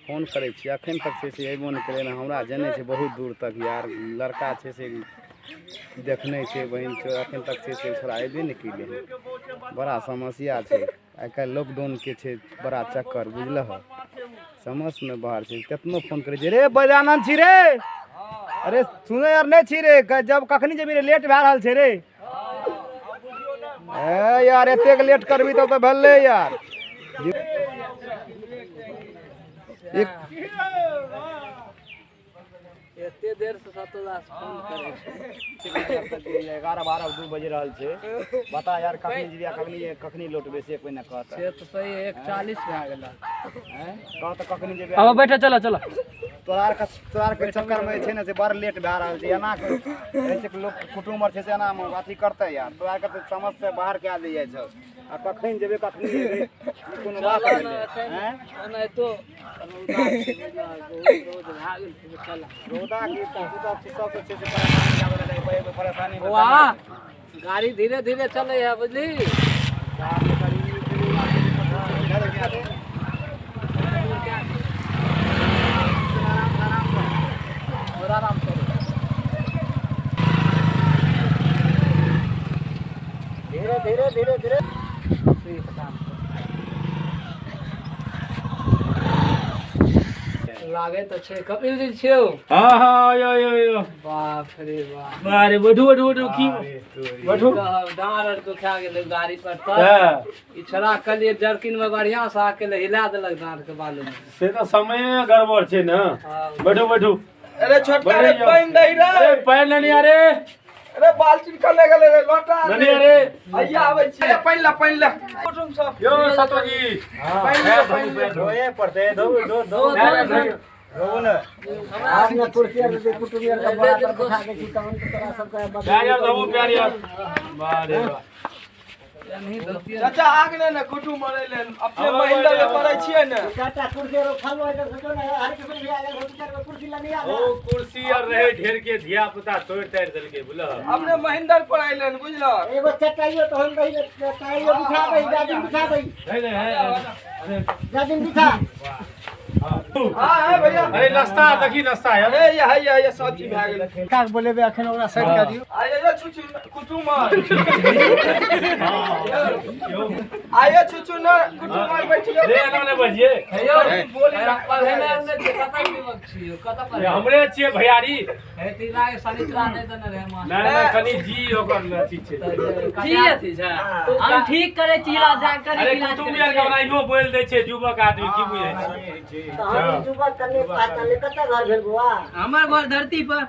Phone करै छियै, अखन तक छै से अयबो नहि केलै। हमरा जनै छै बहुत दूर तक यार, लड़का छै से देखने छै बहिन छै, अखन तक छै से छोड़ा अयबे नहि केलै। बड़ा समस्या छै आइ काल्हि लॉकडाउनके छै, बड़ा चक्कर बुझलह, समझमे बाहर छै। केतनो फोन करै छै रे बजानन छी रे, अरे सुनै आर नहि छी रे, जब कखनी जेबही रे, लेट भए रहल छै रे। ए यार एतेक लेट करबी तब तऽ भेलै यार। एक एते देर से सतोदास फोन करै छै। 11, 12, 2 बजि रहल छै। बता यार कखनी जेबी, कखनी कखनी लौटबै से कोइ नहि कहता। से तऽ सही 1:40 भए गेल। कह तऽ कखनी जेबी? अब बैठो, चलो चलो। तोरा आरके चक्करमे जे छै ने से बड़ लेट भए रहल छै। एना ऐसे लोक कुटुम्ब आर छै से एना अथी करतै यार। तोरा आरके तऽ समझ से बाहर कए दै जाइ छौ। आ कखन जेबै कखनी जेबै कोनो बात भेलै? ओनाहितो रौदा की सब छै से परेशानी आबै लगै, परेशानी। वाह, गाड़ी धीरे धीरे चलै है बुझली। आराम से धीरे धीरे धीरे धीरे। लागे तऽ छै कपिल जी छियौ। हाँ हाँ, यो यो यो। बाप रे बाप। अरे बैठू बैठू बैठू, की बैठू। डाँर आर दुखा गेलै गाड़ी पर तऽ। ई छोड़ा कहलियै जर्किन में बढ़िया से आके हिला देलक डाँर के बालू में। से तऽ समय गड़बड़ छै ने। बैठू बैठू। अरे छोटका रे पानि दही रे। अरे पानि लेनी, अरे अरे बाल्टी कने गेलै रे, लोटा लेनी। अरे हैया आबै छी, पानि ला पानि ला कुटुम सब। यो सतो जी, पानि ला पानि ला। धोए पड़तै, धो धो धो धो ने। आपने कुर्सी आर दे, कुटुम आर के बराबर बैठा दे छी तहन तऽ तोरा सबके प्यार यार धोबू, प्यार यार। वाह रे वाह। चाचा आग ने ने कुटुम मरै अपने महेंद्र के पड़ै छियै ने। चाचा कुर्सी आर फलवा इधर से ने, हर किसी भी आ जाए, चार गो कुर्सी लनी आ। ओ कुर्सी आर रहे ढेर के, धिया पुता तोड़ ताड़ देलकै बुझल। अपने महेंद्र पर अइलन बुझल। एगो चटाइयो तहन रही, चटाइयो बिछा दही, जाजिम बिछा दही। नहीं नहीं, जाजिम बिछा। हां हां भैया। अरे नाश्ता देखी, नाश्ता यार। अरे ये है ये सब चीज भए गेल। काक बोलेबे अखन ओकरा साइड कऽ दियौ। आये यो छुछु कुटुम, आये छुछु न कुटुम बैठियो रे, एना नै बजिए। हेयो बोली पढ़े ने कत युवक छियो, कत पढ़े? हमरे छियै भैयारी। हे ती लागे शनिचरा नहि देने रहे मां। नै नै, कनी जी ओकर अथी छै। जी अथी छै, हम ठीक करे छी इलाज जा करे। अरे कुटुम यार के ओनाहियो बोल दै छै युवक आदमी, की बुझै छै? हम युवक कने पहचान। कतऽ घर भेल बौआ? हमर घर धरती पर।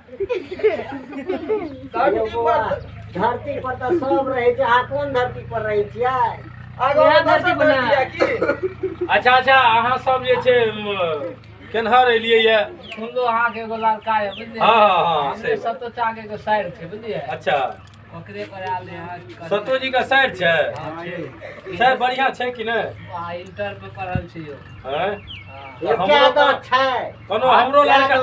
धरती पर तऽ सब रहै छै, अहाँ कोन धरती पर रहै छियै? धरती पर की? अच्छा अच्छा, अहाँ सब जे छै केनहर एलियै ये? सुनलो अहाँके एगो लड़का है बुझलियै। हाँ हाँ हाँ, हमरे सतो चा के एगो साइड छै बुझलियै। अच्छा, ओकरे पर आयल है। सतो जी का साइड छै? सर बढ़िया छै कि नहि? आ इंटर में पढ़ल छी यौ। हैं क्या दांत छै? कोनो हमरो लड़का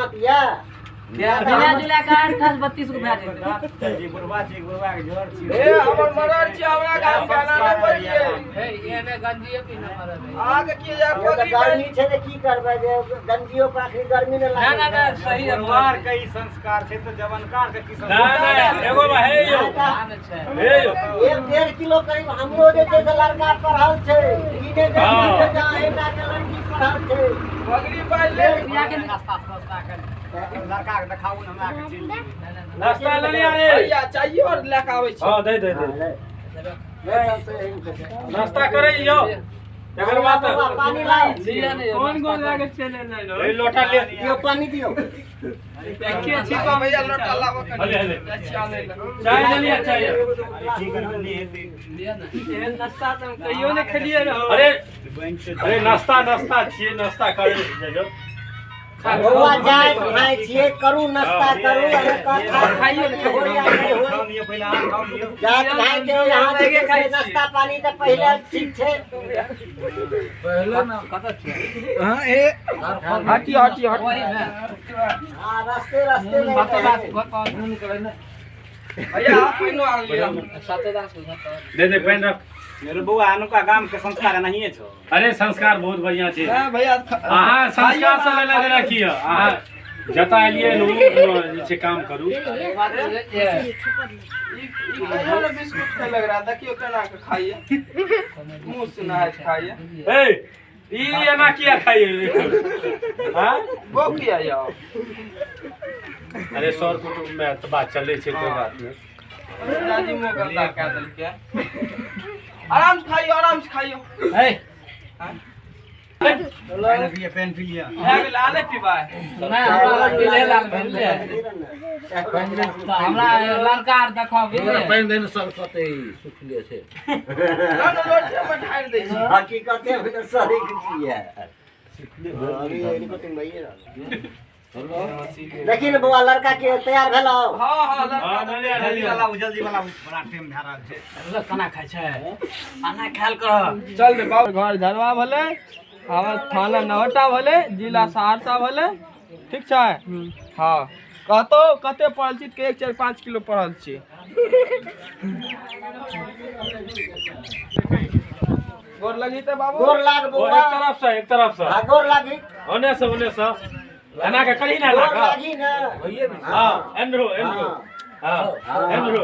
मिला जुला के 8, 32 गो भए जेतै। जी बुढ़वा छी, बुढ़वा के जोर छी। ए हमर मरर छी, हमरा गाम के आना नै बजिए। हे एने गंजिए पीने मरल है। अहाँ के की जा पगड़ी गर्मी छै ने, की करबै जे गंजियो पर अखनी गर्मी ने लागे। ना ना सही है। बुढ़वार के ई संस्कार छै तऽ जवनकार के की संस्कार? ना ना, एगो बा हे यो, हे यो 1.5 किलो करीब हमरो जे छै से लड़का पढ़ल छै। ई नै जे एकटा के लड़की पढ़ल छै। पगड़ी बांध ले बियाह के नाश्ता सस्ता कर लड़का के देखाउ ने, हमरा के चिन्ह। नाश्ता लेने आरे भैया चाहिए और ले के आबै छी। हां दे दे दे, नाश्ता करै यो, एकर बाद पानी लाओ। कोन कोन लागे चले नै ए लोटा ले दियो, पानी दियो। देखिए छिपा भैया लोटा लाबो कनी। हले हले चाय चाय ले लिया, चाय की करबी हेतै लिया ना। एहन नाश्ता त हम कहियो नै खेलिए रहो। अरे अरे नाश्ता नाश्ता छियै, नाश्ता करै जइयो। बौआ जाइत भाय छियै, करू नाश्ता करू। अरे खाइयो ने, जात भाय के यहाँ जे छै नाश्ता पानी तऽ पहिले ठीक छै। पहिले ना कत छियै? हां ए हटी हटी हटी। हां रास्ते रास्ते में सतोदास घर पर घूम के ने भैया पानिओ आन लिअ। सतोदास घर पर दे दे पानि रख। मेरे बौआ अनुका गाम के संस्कार एनाहिए छौ। अरे संस्कार बहुत बढ़िया छै। हाँ भैया, अहाँ संस्कार से लेना देना की है? अहाँ जतऽ एलियै हन, ओ जे छै काम करू। ई कहियो ने बिस्कुट खेलक रहा, देखियो केना के खाइए, मुंह से नहाय खाइए। ए, ई एना किया खाइए? हाँ? वो किया यौ? अरे सर कुटुम्ब में तऽ बात चलै छै, कोई बात नहि। दादी मुंह गंदा कए देलकै। आराम से खाइयो, आराम से खाइयो। ए, पेन पी लिया। भए गेल, आ नहि पीबै? नहि, हमरा मिले लाल भेलै तऽ हमरा लड़का आर देखो, बुझलियै? पानि देने सब कते सुखले छै। ना ना, लोटे में ढारि दै छी। हकीकते में सही छियै। देखी ने बौआ, लड़का के तैयार भेलौ? हाँ हाँ, लड़का। हाँ, नहीं, नहीं, नहीं। जल्दी वाला, बड़ा टाइम भए रहल छै। केना खाइ छै? आना खायल कर। चल रे बाबू, घर झरवा भेलै, हमर थाना नवटा भेलै, जिला सहरसा भेलै। ठीक छै? हाँ, कहतो कते पढ़ल छी? तऽ 1 4 5 किलो पढ़ल छी। गोर लगी तऽ बाबू। गोर लाग ओ बौआ। एक तरफ से, एक तरफ से। हाँ, गोर लागी। ओने से, ओने से एना के करी ना। गोर लागा लागी ने। हाँ, एंड्रो एंड्रो, हाँ एंड्रो।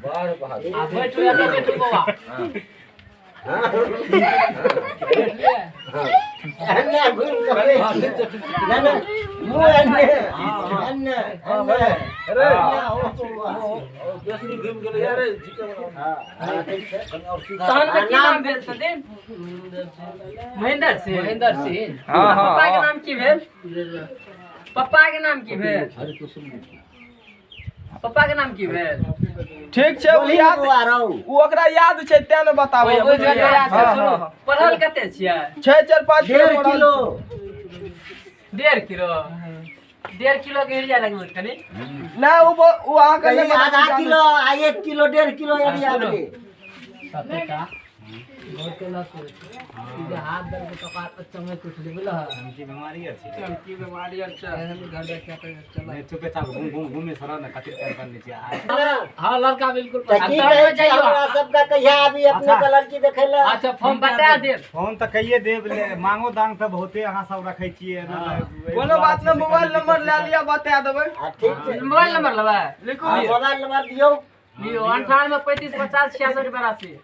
आ बैठू, एतऽ बैठू बौआ। एन्ने घुमि कऽ बैठ। नहि नहि, मुँह एन्ने एन्ने एन्ने। हाँ हाँ, ठीक छै। तहन के की नाम भेल छथिन? महेंद्र सिंह। महेंद्र सिंह। हाँ हाँ। पप्पा के नाम की भेल? पप्पा के नाम की भेल? पप्पा के नाम की भेल? ठीक छै, ओ बोलही याद बौआ रौ। ओ ओकरा याद छै तें ने बताबै। ओ जे याद छै, सुनू। पढ़ल कते छियै? 6 4 5 किलो 1.5 पढ़ल। किलो। 1.5 किलो, 1.5 किलो के एरिया लगबै कनि। नहि, ओ अहाँके कहीं नहि पता। आधा किलो आ 1 किलो 1.5 किलो एरिया भेलै। सतेटा बहुत केलक ई जे हाथ दल के कपार पर चमक उठलै, बुझलह? चमकी बीमारी अछि। चमकी बीमारी आर छै। एहन घर देखा के चल। नहि, चुपे चाप घूम घूम घूमे सर ने, कतेक टाइम बन छै आ। हाँ, लड़का बिल्कुल। तऽ की कहै छै हमरा सबके, कहिया आबी अपने के लड़की देखै लए? अच्छा, फॉर्म बता देब। फोन तऽ कहिए देब ले, मांगो दांग तऽ बहुते अहाँ सब रखै छियै एना तऽ। कोनो बात नहि, मोबाइल नंबर लए लिअ, बता देबै। हाँ, ठीक छै। मोबाइल नंबर लेबै? लिखू। हाँ, मोबाइल नंबर दियौ। लियौ, 98 35 50 66 82।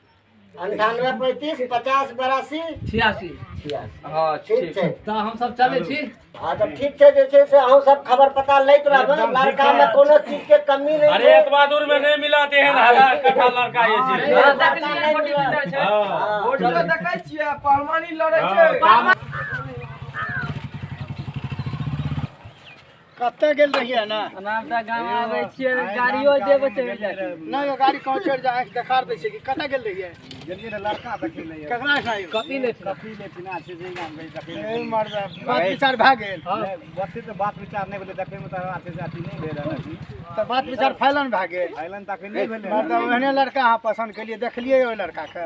98 35 50 82 86। 86। हाँ। ठीक ठीक छै। तऽ हमसब चलै छी। हाँ, तऽ ठीक छै, जे छै से अहूँ सब खबर पता लैत रहबै। लड़का मे कोनो चीज के कमी नहि अरे छै। एतबा दूर में नहीं मिला तेहन हजार कट्ठा लड़का ये छै। हाँ, देखलियै, बॉडी बिल्डर छै। हाँ। हाँ। बोर्ड के देखै छियै, पहलवानी लड़ै छै। कतऽ गेल रहियै ने? हम तऽ गाँव आबै छियै, गाड़ियो देबै चलि जाइ। नहि यौ, गाड़ी कहाँ चढ़ि जाय, आँखि देखार दै छै कि। कतऽ गेल रहियै? गेलियै ने लड़का देखै लए। ककरा एहिठाम यौ? कपिल एहिठिना। कपिल एहिठिना छै जे गाम गई देखै लए। ए मर्द, बात विचार भए गेल? बत्ती तऽ बात विचार नहि भेलै, देखै मे तऽ हमरा छै से अथी नहि भेल हन अथी। तऽ बात विचार फैलन भए गेल? फैलन तऽ अखन नहि भेलै। मर्द, ओहने लड़का अहाँ पसन्द केलियै? देखलियै ओहि लड़काके?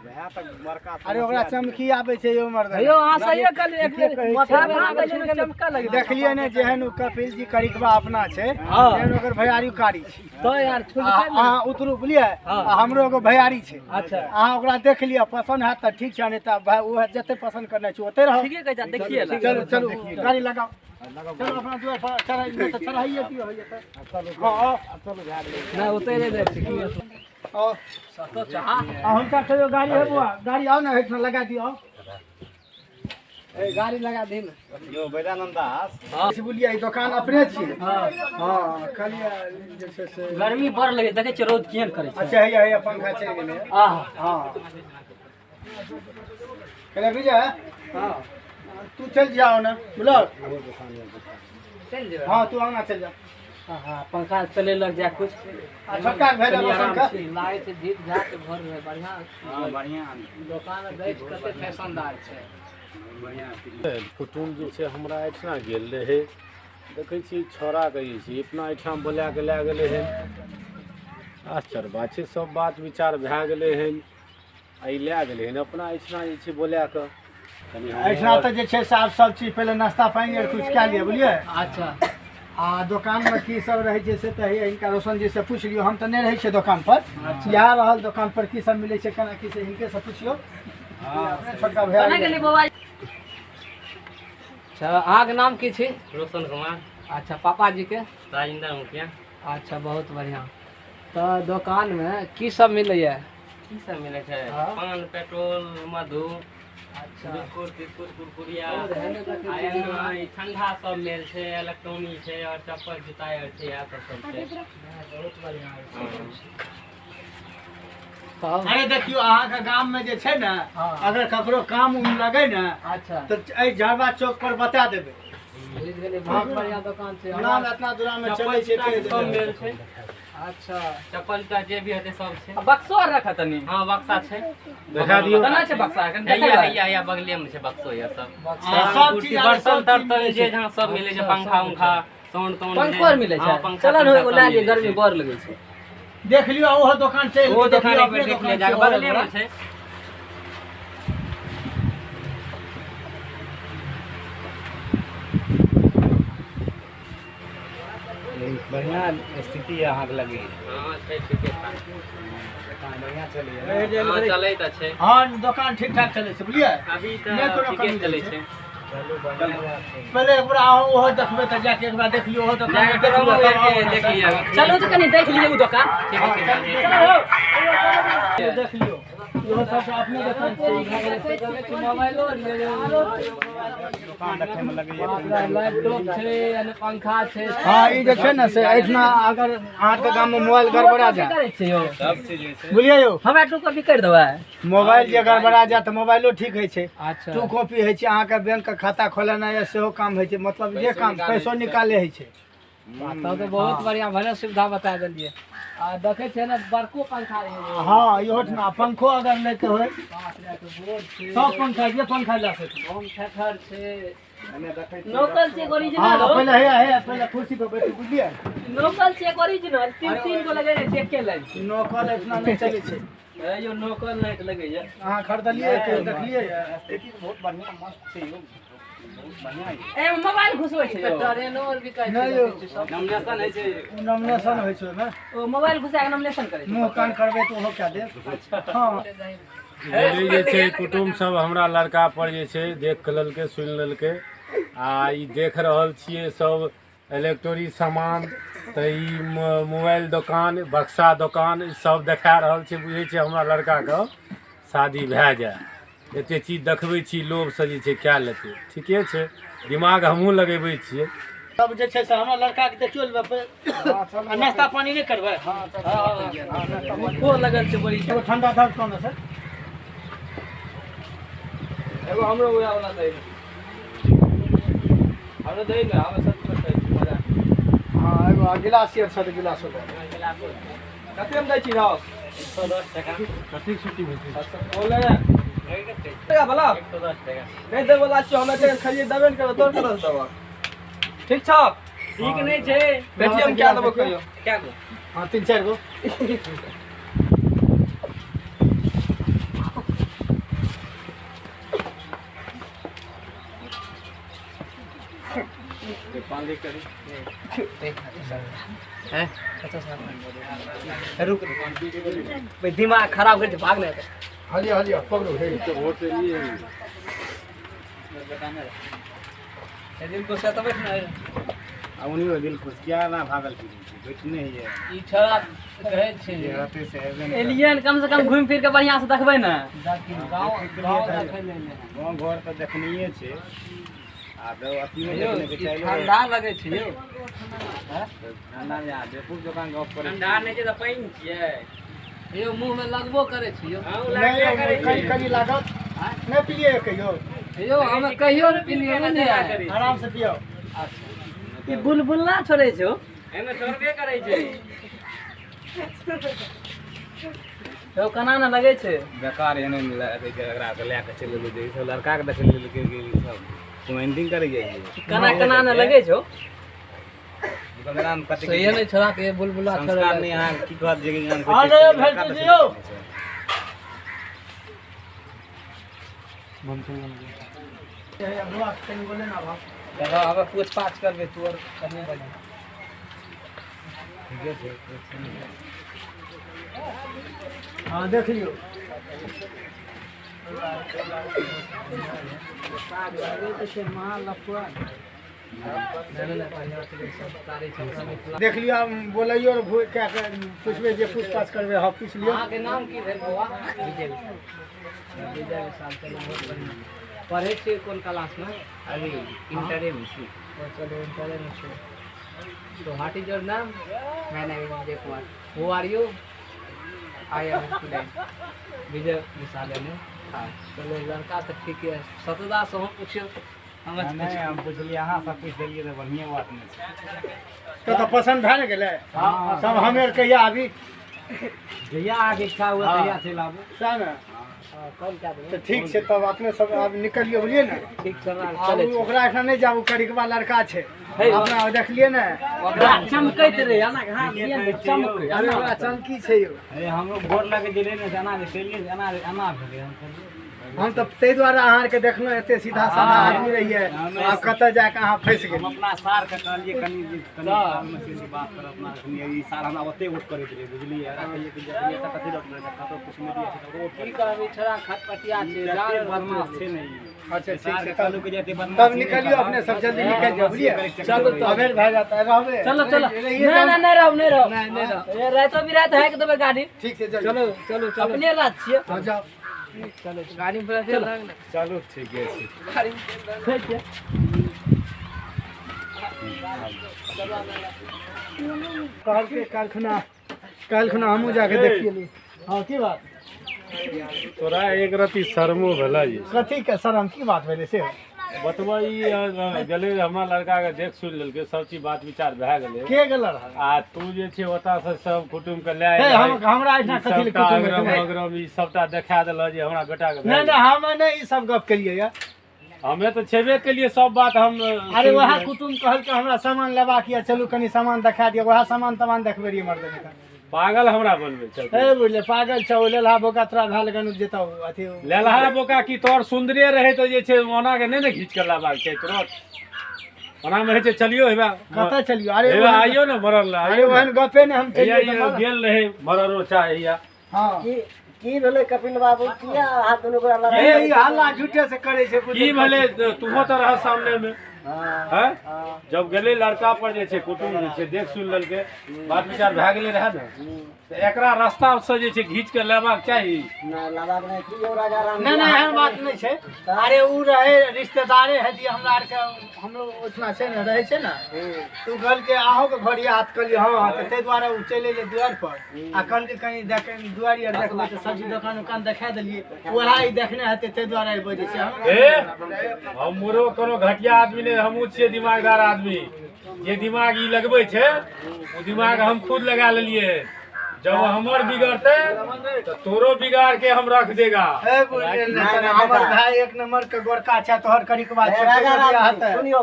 वएह तऽ बड़का। अरे ओकरा चमकी आबै छै यौ मर्द। यौ, अहाँ सहिए कहलियै, एक बेर माथा में चमका लगलै। देखलियै ने, जेहन ओ कपिल जी करिकबा अपना छै, तेहन ओकर भैयारी कारी छै। तऽ यार अहाँ उतरू, बुझलियै? आ हमरो एगो भैयारी छै। अच्छा। अहाँ ओकरा देख लिअ, पसन्द हैत तऽ ठीक छै, नहि तऽ भाय ओ जते पसन्द करने छै ओते रहू। ठीके कहै छै, देखिए ला। चलू चलू, गाड़ी लगाओ, चलू अपना दुआर पर चढ़ाइ नहि तऽ चढ़ाइए दियौ, होइए तऽ। हाँ, आउ। नहि, ओतै नहि जाइ छी। आउ। सतो चाह। आ हुनका कहियो गाड़ी है बौआ, गाड़ी आउ ने एहिठाम लगा दियौ, आउ। ए, गाड़ी लगा दही ने। यौ बैदानन्द दास। बुझलियै, ई दोकान अपने छियै? हाँ, कहलियै जे छै से गर्मी बड़ लगे, देखै छियै रौद केहन करै छै। अच्छा, हैया हैया, पंखा चलि गेलै। आह। हाँ, कहलियै विजय, हाँ तू चल जाओ ने, बुझल? चलि जेबै। हाँ, तू आना, चल जा। हाँ हाँ, पंखा चलेलक जा कुछ। आ छोटका के भेजल कनि रोशन आराम के। छी, लागै छै जीत झाट घर में बढ़िआँ। हाँ, बढ़िआँ। दोकान में बैठ कते फैशनदार छै। बढ़िआँ। कुटुम्ब जे छै हमरा एहिठिना गेल रहै, देखै छियै छौड़ाके जे छै अपना एहिठाम बोला कऽ लए गेलै हन। आश्चर्य बात छै, सब बात विचार भए गेलै हन आ ई लए गेलै हन अपना एहिठिना जे छै बोला कऽ। कनि हमहूँ एहिठिना तऽ जे छै से आब सब चीज पहिले नाश्ता पानि आर कुछ कए लिअ, बुझलियै? अच्छा। आ दोकानमे की सब रहै छै से तऽ हिनका रोशन जी से पूछि लियौ, हम तऽ नहि रहै छियै दोकान पर। इएह रहल दोकान पर की सब मिलै छै केना की से हिनके से पुछियौ। छोटका भैया केना गेली बौआ? अच्छा, अहाँके नाम की छी? रोशन कुमार। अच्छा, पापा जी के? राजेंद्र मुखिया। अच्छा, बहुत बढ़िआँ। तऽ दोकानमे की सब मिलैया? की सब मिलै छै? पान, पेट्रोल, मधु, अच्छा, बिस्कुट तिस्कुट, कुरकुरिया, आ एना ई ठंडा सब मिल छै, इलेक्ट्रॉनिक छै और चप्पल जूता आर छै, इएह सब सब छै। बहुत बढ़िआँ। तब अरे देखियौ, अहाँके गाममे जे छै ने, अगर ककरो काम उम लगै ने, अच्छा, तऽ एहि झरबा चौक पर बता देबै। बुझि गेलियै, बहुत बढ़िआँ दोकान छै। नाम एतना दूरामे चलै छै। चप्पल जूता सब मिल छै। अच्छा, चप्पल जूता जे भी हेतै सब छै। आ बक्सो आर रखत तनी? हँ, बक्सा छै। देखा दियौ। केना छै बक्सा एखन? हैया देखबै? हैया हैया, बगले मे छै बक्सो यऽ सब। आ सब चीज बर्तन सब चीज तर्तन मिलै जे छै। जहाँ सब मिलै छै, पंखा उंखा, साउंड ताउंड। पंखो आर मिलै हँ, छै? पंखा चल ने, तंखा एगो सब लए लिअ, मिलै गर्मी छै। बड़ लगै छै। देख लियौ, ओहो दोकान चलि ओहो के दोकान देखियौ, एक बेर अपने देख दोकान लिअ छै जाके, ओहो बगले मे बड़ा। छै। बढ़िआँ स्थिति यऽ अहाँके लगे? हँ, छै ठीके ठाक। दोकान बढ़िआँ चलैए? हँ, चलै तऽ छै। हँ, दोकान ठीक ठाक चलै छै, बुझलियै? अभी नहि तऽ कोनो ठीके कमी चलै छै। छै। चलू, बढ़िआँ बात छै। पहिले एक बेर अहाँ ओहो देखबै तऽ जाके एक बार देख लियौ ओहो दोकान। जाके देख लियौ, तब तब आउ। देख लिअ। चलू तऽ कनि देख लियै ओ दोकान। ठीक छै। देख लियौ, इहो सब अपने दोकान छै। मोबाइलो दोकान देखैमे लगैए। लैपटॉप छै, यानी पंखा छै। हँ, ई जे छै ने से एहिठिना अगर अहाँके गाममे मोबाइल गड़बड़ा जाय, करै छियै यौ? सब चीज जे छै। बुझलियै यौ? हमरा टू कॉपी करि देबै। मोबाइल जे गड़बड़ा जाय तऽ मोबाइलो ठीक होइ छै। अच्छा। टू कॉपी होइ छै, अहाँके बैंक के खाता खोलेनाइ यऽ सेहो काम होइ छै, मतलब जे काम पैसो निकाले होइ छै। तब तऽ बहुत बढ़िआँ भने सुविधा बता देलियै। आ देखै छियै ने, बड़को पंखा रहै। हँ, इहो ठिना पंखो अगर लैके होय, 5,000 के बोर्ड छै। सब पंखा, जे पंखा लए सकै। होम थिएटर छै। एने देखै छियै। नोकल छै ओरिजिनल। हँ, पहिले हे हे, पहिले कुर्सी पर बैठू, बुझलियै? नोकल छै ओरिजिनल, तीन तीन गो लगेने छै, एके लाइन। नोकल एहिठिना नहि चलै छै। हे यौ, नोकल लाइट लगैया। अहाँ खरीदलियै, कहियो देखलियै? स्थिति तऽ बहुत बढ़िआँ मस्त छै यौ, बहुत बढ़िआँ यऽ। एमे मोबाइल घुसबै छै यौ? ट्रेनो आर बिकाइ छै। नहि यौ। देखै छियै सब। नॉमिनेशन होइ छै। ओ नॉमिनेशन होइ छै ओहिमे। ओ मोबाइल घुसा के नॉमिनेशन करै छै। मुँह कान करबै तऽ ओहो कए देत, हँ। बोली जे छै, कुटुम्ब सब हमरा लड़का पर जे छै देख लेलकै, सुनि लेलकै आ ई देख रहल छियै सब इलेक्ट्रॉनिक सामान, तऽ ई मोबाइल दोकान, बक्सा दोकान, ई सब देखा रहल छै। बुझै छै हमरा लड़काके शादी भए जाय, एते चीज देखबै छी, लोभसँ जे छै कए लेतै। ठीके छै, दिमाग हमहूँ लगेबै छियै। तब जे छै से हमरा लड़काके देखियौ लेबै आ नाश्ता पानी नहि करबै? भूखो लगल छै बड़ी। एगो ठंडा दर्द कोन सर? एगो हमरो उएह वाला दै, हमरो दै ने, हम सब कुछ दै छी मजा। हँ, एगो गिलास आर छै तऽ गिलासो दऽ देबै। कतेमे दै छी रस? 110 टका। कतेक छुट्टी भेटै? बोले टका भला। 110 टका। नहि दै वाला छियौ, हम एते खालिए देबे ने करबै, तोर कतऽ से देबऽ? ठीक छौ? ठीक नहि छै। पेटीएम कए देबो कहियो। क्या गो? हँ, तीन चारि गो। हैं रुक, भाई दिमाग खराब कर भाग नहीं। हलिया हलिया, पकड़ू हे। दिल को से तो बैठ ना। आ उन्हीं दिल खुश किया ना भागल फिरै छै, बैठने ही है। ई छोड़ा कहै छै जे रहतै से हेबे नहि करतै। एलियन कम से कम घूमि फिर के बढ़िया से देखबै ने। गाँव गाँव देखै ले एलै। गाँव घर तऽ देखनिये छै आ तऽ अथियो यौ, देखने के ई चाही। ठंडा लगै छै यौ। ठंडा मे आ बेवकूफ जकाँ गप करै ठंडा नहि छै तऽ पानि छियै। यौ, मुँह में लगबो करै छै यौ। हँ, ओ नहि लागबे यौ, करै कनि छै। कनि लागत। नहि पिलियै कहियो? यौ, हम कहियो नहि पिलियै, बुझलियै? आराम से पियौ। ई बुलबुला छोड़ै छौ। एहिमे छोड़बे करै छै। यौ, केना ने लगै छै। बेकार एहन एहन एकरा के लए कऽ चलि एलहुँ जे ई सब लड़का के देखै लेल ई सब कमेंटिंग करै जाइ छै। केना केना ने लगै छौ। दुकानदार कतेक सहिए नहि छोड़ा के बुलबुला छोड़े। संस्कार नहि अहाँ की कहत जे कि आ गयो भेटू जी यौ। बौआ, कनि बोले ना भाव। देखो अब पूछ पाछ करबे तू और कनी बढ़िया ठीके छै। हां देख लियो। देख लियो बोलैयो और क्या पूछबे जे पूछताछ करबे। हां पूछ लियो। अहाँ के नाम की भेल बौआ? विजय विशाल। विजय विशाल, चलू बहुत बढ़िया। पढ़ै छियै कोन क्लास में? अभी इंटरे में छी। चलो इंटरे में छी। तो what is your name? My name is Vijay Kumar. Who are you? I am student. Vijay Vishal ने। हाँ चलो लड़का तो ठीक है। सतदा से हम पूछियो। नहीं हम पुछलिए अहाँ सब पूछ देलिए तो बढ़िया बात नहीं छै। तो पसंद भए ने गेलै? हां सब हमे कहिया आबी? जहिया अहाँके इच्छा हुए तहिया चलि आबू। सएह ने? हां कॉल कए देबै। तो ठीक छै तब अपने सब आब निकलियो बुझलिए ने। ठीक छै चलै। ओकरा एखन नहि जाबू, करिकबा लड़का छै। अपना देखलिए ने ओकरा चमकैत रहे एना के हाथ दिए ने चमकै। अरे ओकरा चमकी छै यौ। अरे हमरो गोर लगे गेलै ने एना जे चलिए एना एना भेलै। हम हम तऽ ताहि दुआरे अहाँ आरके देखलहुँ एते सीधा साधा आदमी रहियै, आब कतऽ जाके अहाँ फँसि गेलियै। हम अपना सारके कहलियै कनि कनि कालमे छै से बात करब अपना कनि ई सार हमरा ओते वोट करैत रहै बुझलियै। कहियै कि जखन एतऽ कथी लऽ कतौ किछु नहि दियै छै वोट की करब। ई छोड़ा खटपटिया छै, बदमाश छै ने ई। अच्छा ठीक छै तब निकलियौ अपने सब जल्दी निकलि जाउ बुझलियै। चलू अबेर भए जाता रहबै। चलो चलो नहीं नहीं नहीं रहब नहीं रहब नहीं रहब रातो बिरात है के देबै गाड़ी। ठीक छै चलो चलो चलो अपने रात छियै। हां जाओ चलो गाड़ी में चलो चलो ठीक है गाड़ी ठीक है। कहलकै काल्हिखुना हमहूँ जाके देखिए। हाँ की बात तोरा एक रति शर्मो भेलै? कथी के शर्म की बात भेलै से बतबा? ई गेलै हमरा लड़का के देख सुनि लेलकै सब चीज बात विचार भए गेलै। के गेल रहै? आ तू जे छै ओतऽ से सब कुटुम्ब के लए हमरा एहिठाम कथी ले कुटुम्ब अगरम ई सबटा देखा देलह जे हमरा बेटा के। नहि नहि हम नहि ई सब गप केलियै या। हमे तऽ छेबे केलियै सब बात हम। अरे वएह कुटुम्ब कहलकै हमरा सामान लेबाक यऽ चलू कनी सामान देखा दिअ। वएह सामान तमान देखबै रहियै मर्द पागल हमरा बनबै छै। हे बुझले पागल छौ लेलहा बोका तोरा भेल गनु जेतौ अथी लेलहा बोका की तोर सुंदरे रहे तो जे छै ओना के नहि ने घीच के लाबाक छै तुरंत। ओना मे होइ छै चलियो हेबा कतऽ चलियो? अरे हेबा आइयो ने मरल ला। अरे ओहन गपे ने हम चलियो गेल रहे मरलो चाहे। हां की भेलै कपिल बाबू किया अहाँ दुनू गोरा लड़ाई? ए ई हल्ला झूठे से करै छै। की भेलै तुहो तऽ रह सामने में। हैं जब गेलै लड़का पर जे छै कुटुम्ब जे छै देख सुनि लेलकै बात विचार भए गेलै रहए ने तऽ एकरा रास्ता से जे छै घीच के लेबाक चाही। नहि लेबाक नहि की यौ राजा राम। नहि नहि एहन बात नहि छै। अरे उ रहे रिश्तेदारे है जी हमरा आरके हमरो ओहिठिना छै ने रहै छै ने तू कहलकै अहूँके घर याद कहलियै हँ हँ तऽ ताहि दुआरे ओ चलि एलै दुआरि पर आ कहलकै कनि देख दुआरि आर देखबै तऽ सब्जी दोकान उकान देखा देलियै वएह ई देखने हेतै ताहि दुआरे ई बजै छै। हमरो कोनो घटिया आदमी नहि, हमहूँ छियै दिमागदार आदमी। जे दिमाग ई लगबै छै ओ दिमाग हम खुद लगा लेलियै। जब हमर बिगड़ते तो तोरो बिगाड़ के हम रख देगा। हमर भाई एक नंबर के गोरका छै तोहर करिकबा छै। सुनियो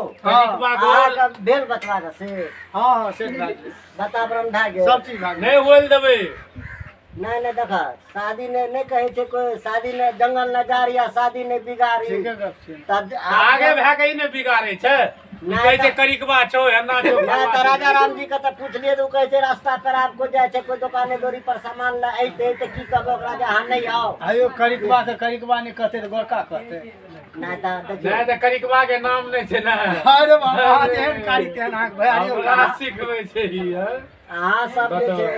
भेल बतवा के से। हां हां से वातावरण भए गेल सब चीज भए गेल। नहि बोल देबै नहीं नहीं देखा शादी ने नहीं कहे छे कोई शादी ने जंगल न जारी या शादी ने बिगाड़ी। ठीक है गप छै तब आगे भए के ई ने बिगाड़े छै। कहै छै करिकबा छौ एना छौ। ना त राजा राम जी के त पूछलिए त उ कहै छै रास्ता पर आपको जाय छै कोई दुकाने डोरी पर सामान ले ऐते त की कहबो ओकरा जे अहाँ नहीं आओ। आयो करिकबा के करिकबा नहीं कहते त गोरका कहते। नहीं त देखियो नहीं त करिकबा के नाम नहीं छै ना। अरे बाबा तेहन कारी तेहन अहाँ के भैयारी हमरा सिखबै छै ई। अहाँ सब जे छै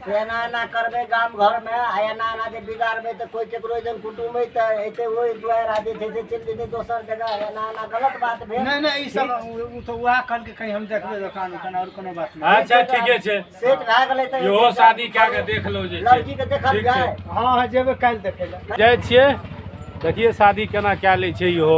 से एना एना करबै गाम घर में आ एना एना जे बिगाड़बै तऽ कोई केकरो जन कुटुम्ब अयतै अयतै ओहि दुआरि आ जे छै से चलि जेतै दोसर जगह। एना एना गलत बात भेल। नहीं नहीं ई सब ओ तऽ वएह कहलकै कहीं हम देखबै दोकान उकान और कोनो बात नहीं। अच्छा ठीके छै सेट भए गेलै तऽ इहो शादी कए के देख लो जे लड़की के देखल जाय। हाँ हाँ जेबै काल्हि देखै लए जाइ छियै। देखिए शादी केना कए लै छै इहो।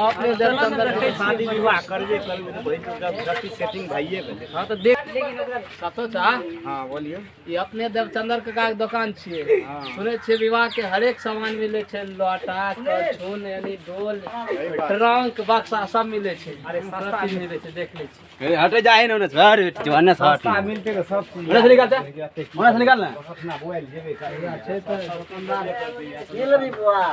अपने शादी विवाह करबे करबै सेटिंग भइए गेलै। हाँ तो देख लेकिन ओकरा कतौ चा। हाँ बोलियो। ई अपने देवचंद्र काका के दुकान छियै। सुनै छियै विवाह के हरेक सामान मिलै छै, लोटा करछुल यानी डोल ट्रंक बक्सा सब मिलै छै। अरे सस्ता सब चीज मिलै छै, देख लै छी। हटे जाए ना सर जवाना सर सस्ता मिलते तो सब चीज। ओने से निकाल जा, ओने से निकाल ना। अपना मोबाइल जेबे कर छै तऽ दुकानदार की लेबी बौआ?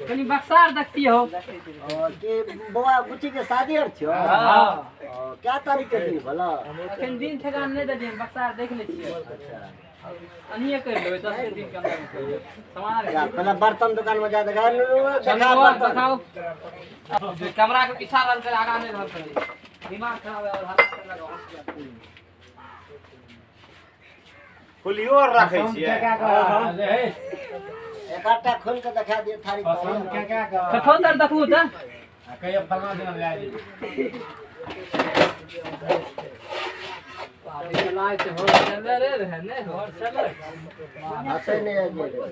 कनी बक्सा आर देखती हो। ओ, के बौआ बुच्ची के शादी आर छियौ? हाँ। ओ, क्या तारीख के दिन भला? अखन दिन ठेकान नहि देलियै, बक्सा आर देख लै छियै। अनिये करि लेबै 10 दिन के अंदर में करि लेबै। सामान आर जा, पहले बर्तन दुकान में जा देखा लू, चलू देखा बौआ, बर्तन। देखाउ। जे कैमरा के पीछा रहल करे, आगा नहि रहल करे, दिमाग खराब है और हाथ पर लगाओ। फुलियो आर राखै छियै। एक आधटा खोल के देखा दिए थारी पर। कठौत आर देखू तऽ। कहियो फलना दिन लए जेबै। चलाय छै होलसेलरे रहै ने, होलसेलर। हँसै नहि आबि गेलै।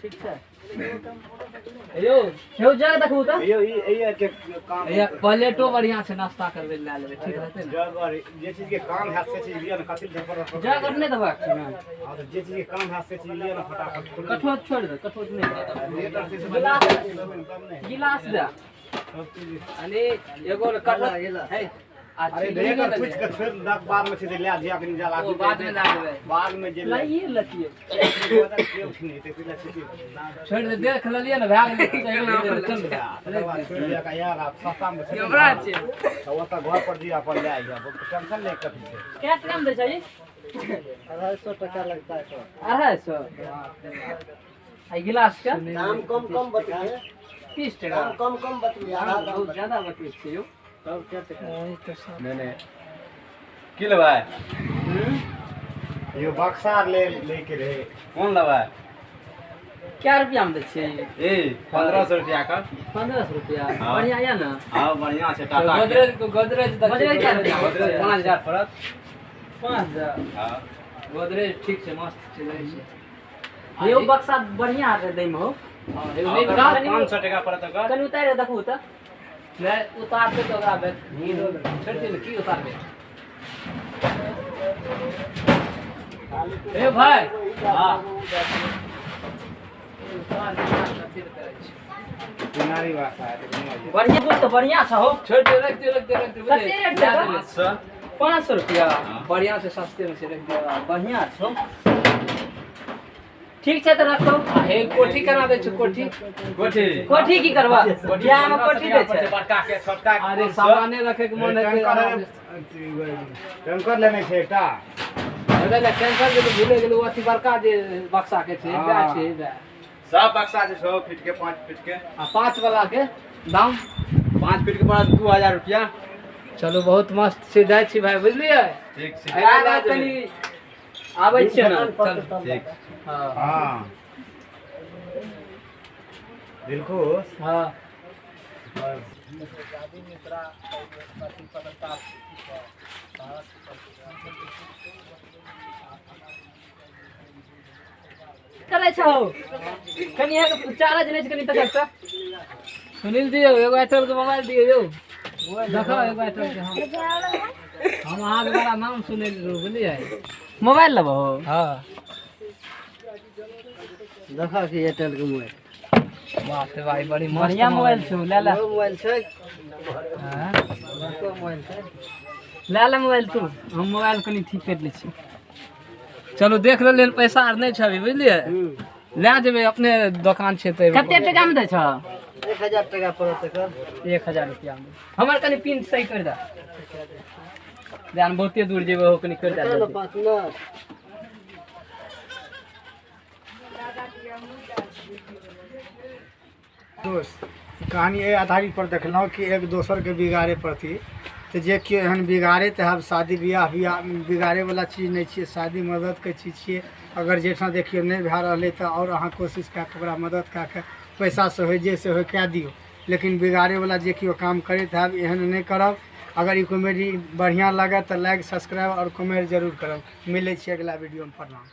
ठीक छै यौ, यौ जा देखू तऽ। यौ ई ई के काम ये प्लेटो बढ़िया छै, नाश्ता करबै लए लेबै, ठीक रहतै ने? जग और जे चीज के काम है से चीज लिअ ने, कथी धरफड़ धरफड़। जग आर नहि देबाक छै ने? हाँ, तो जे चीज के काम है से चीज लिअ ने फटाफट। कठौत छोड़ि दे, कठौत नहि दे। रेट आर से गिलास तब नहि गिलास दे। सब चीज। यानी एगो कठौत है आ अरे चीनी रेट नहि आर पूछ के लेबै। छोड़ दक, बाद में छै ले जिया कनी जाला। ओ बाद में लए लेबै। बाद में जे ले लाइए लतियै। छोड़ि दे, देख लेलियै ने, भए गेलै, चल। तकर बाद छोड़ि दिया यार, आब सस्ता में छै। हमरा छै। तऽ ओतऽ घर पर जी अपन लए आइया, टेंशन नहि कथी छै। कै टाका मे दै छै ई? 250 टका लगता है तो। 250। आ ई गिलास के दाम कम कम बतबिए। 30 टका। दाम कम कम बतबिए, आधा दाम बहुत ज्यादा बतबै छियै यौ। नहीं नहीं की लेबै? यो बक्सा आर ले लेके रहे। कोन लेबै? कै रुपया मे दै छियै ई? ए 1500 रुपया का। 1500 रुपया। हाँ। बढ़िया यऽ ने? हाँ बढ़िया छै टाटा के। गोदरेज गोदरेज गोदरेज कै रुपया? गोदरेज 5000 पड़त। 5000। हाँ गोदरेज ठीक छै, मस्त छै, रहै छै। यौ बक्सा बढ़िया आर दै मे हो। हाँ, एगो नहि बता। 500 टका पड़त ओकर। कनी उतारि कऽ देखू तऽ। नहि उतारतै तऽ ओकरा छोड़ि दियौ ने, की उतारबै? ए भाई, हाँ किनारी बक्सा है तऽ घुमा बढ़िया कुछ तऽ बढ़िया छै हो। छोड़ि दियौ, रख दियौ, रख दियौ, रख दियौ। कते रेट छै एकर? 500। 500 रुपया। बढ़िया छै, सस्ते में छै, रख दियौ। बढ़िया छौ। ठीक छै तऽ रखो। आ हे कोठी केना दै छै कोठी? कोठी कोठी की करबा? बियाह मे कोठी दै छै। बड़का के छोटका के अरे 500। सामाने रखे के मन हेतै। टैंकर लेने छै एकटा। हेबै टैंकर जे भूले गेलहुँ, अथी बड़का जे बक्सा के छै, वएह छै वएह। सब बक्सा छै 6 फीट के 5 फीट के। आ 5 वाला के दाम? 5 फीट के पड़त 2000 रुपया। चलू बहुत मस्त छै, जाइ छी भाई, बुझलियै? ठीक छै। आबै कनी आबै छियै ने। चल। ठीक। हाँ हाँ दिलखुश। हाँ करै छौ कनी अहाँके चार्ज नहि छै कनी तक तऽ। सुनील जी यौ, एगो एयरटेल के मोबाइल दियौ यौ, देखो एगो एयरटेल के। हम अहाँके बड़ा नाम सुनै रहू, बुझलियै? मोबाइल लेबहो? हाँ। देखा कि एयरटेल के मोबाइल। बाप रे भाई, बड़ी मस्त बढ़िया मोबाइल छौ, ले ले। मोबाइल छै। हाँ? मोबाइल छै। ले ले मोबाइल तू, हम मोबाइल कनी ठीक करि लै छी। चलू देख लेलियै, पैसा आर नहि छै अभी, बुझलियै? लए जेबै, अपने दोकान छै तऽ। कते टका मे दै छौ? 1000 टका पड़त एकर। 1000 रुपया मे। हमर कनी पिन सही करि दे। ध्यान बहुते दूर जेबै हो, कनी करि दे जल्दी। 5 मिनट। दोस्त, कहानी एहि आधारित पर देखलहुँ कि एक दोसरके बिगाड़े प्रति, तऽ जे केओ एहन बिगाड़े तऽ आब शादी बियाह बियाह बिगाड़ैवला चीज नहि छियै। शादी मददके चीज छियै। अगर जाहिठाम देखियौ नहि भए रहलै तऽ आओर अहाँ कोशिश कए कऽ ओकरा मदद कए कऽ पैसासँ होइ जाहिसँ होइ कए दियौ, लेकिन बिगाड़ैवला जे केओ काम करैत हैब एहन नहि करब। अगर ई कॉमेडी बढ़िआँ लागत तऽ लाइक सब्सक्राइब आओर कमेंट जरूर करब। मिलै छी अगिला वीडियोमे। प्रणाम।